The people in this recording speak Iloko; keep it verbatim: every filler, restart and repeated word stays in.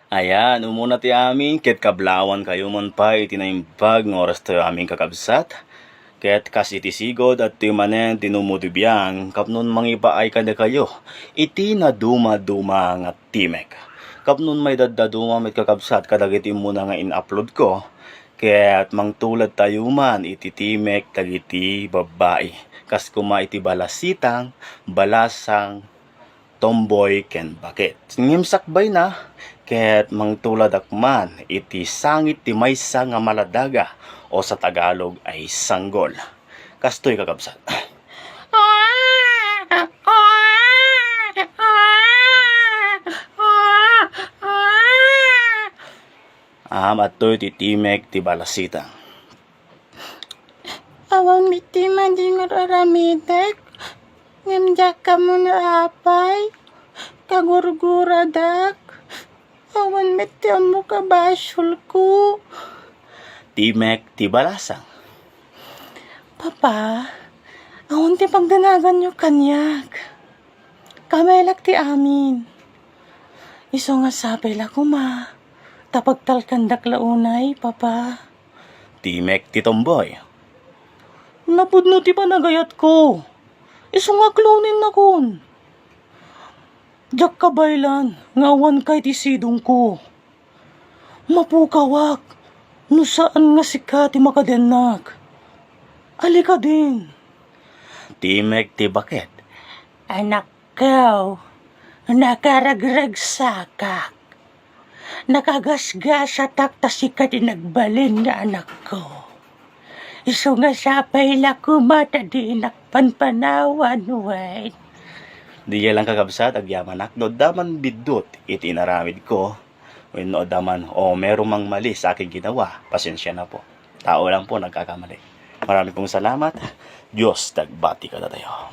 Ayan, umuna ti amin, ket kablawan kayo man pay iti naimbag nga oras tayo amin kakabsat. Ket kas iti sigud, adtoy manen ti numudibiang, kapnon mangibaay kadakayo iti naduma-duma nga timek. Kapnon maidaddaduma met kakabsat kadagiti immuna nga in-upload ko, ket mangtulad tayo man iti timek dagiti babbai. Kas kuma iti balasitang, balasang, tomboy ken baket. Ngem sakbayna, ket mangtuladak man iti sangit ti maysa nga maladaga o sa Tagalog ay sanggol. Kastoy, kakabsat. Am, adtoy ti timek ti balasitang. Awan met ti madi nga ar-aramidek, ngem diak ammo apay, kagurguradak. Awan met ti ammok a basolko. Timek ti balasang. Papa, awan ti pagdanaganyo kaniak. Kamaylak ti amin. Isu nga sapay la koma ta pagtalkandak la unay, Papa. Timek ti tomboy. Napudno ti panagayatko. Isu nga akloninnakon. Diak kabaylan nga awanka iti sidongko. Mapukawak no saan nga sika ti makadennak. Alikadin. Timek ti baket. Anakko, nakaragragsakak. Nakagasgasatak ta sika ti nagbalin nga anakko. Isu nga sapay la koma ta dinak panpanawan wen. Diay lang, kakabsat, agyamanak no adda man biddut iti inaramidko wenno adda man o meron mang mali sa aking ginawa, pasensya na po. Tao lang po nagkakamali. Marami pong salamat. Diyos nagbati kadatayo.